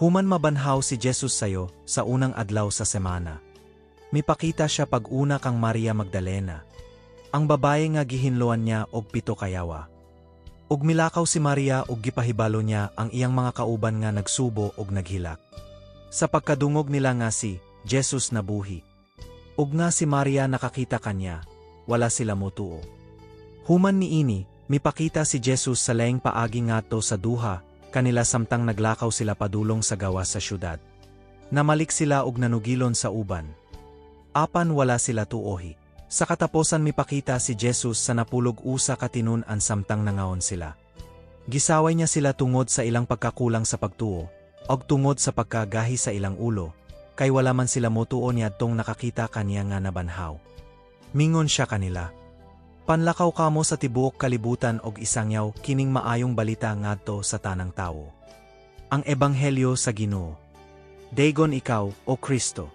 Human mabanhaw si Jesus sayo sa unang adlaw sa semana, mipakita siya pag-una kang Maria Magdalena, ang babaye nga gihinloan niya og pito ka yawa. Ug milakaw si Maria ug gipahibalo niya ang iyang mga kauban nga nagsubo og naghilak sa pagkadungog nila nga si Jesus nabuhi ug nga si Maria nakakita kanya, wala sila motuo. Human niini, mipakita si Jesus sa laing paagi ngadto sa duha kanila samtang naglakaw sila padulong sa gawas sa syudad. Namalik sila og nanugilon sa uban. Apan wala sila tuohi. Sa kataposan, mipakita si Jesus sa 11 ka tinun-an samtang nangaon sila. Gisaway niya sila tungod sa ilang pagkakulang sa pagtuo, og tungod sa pagkagahi sa ilang ulo, kay wala man sila motuo niadtong nakakita kaniya nga nabanhaw. Mingon siya kanila, "Panlakaw kamo sa tibuok kalibutan og isangyaw kining maayong balita ngadto sa tanang tawo." Ang Ebanghelyo sa Ginoo. Daygon ikaw, O Kristo.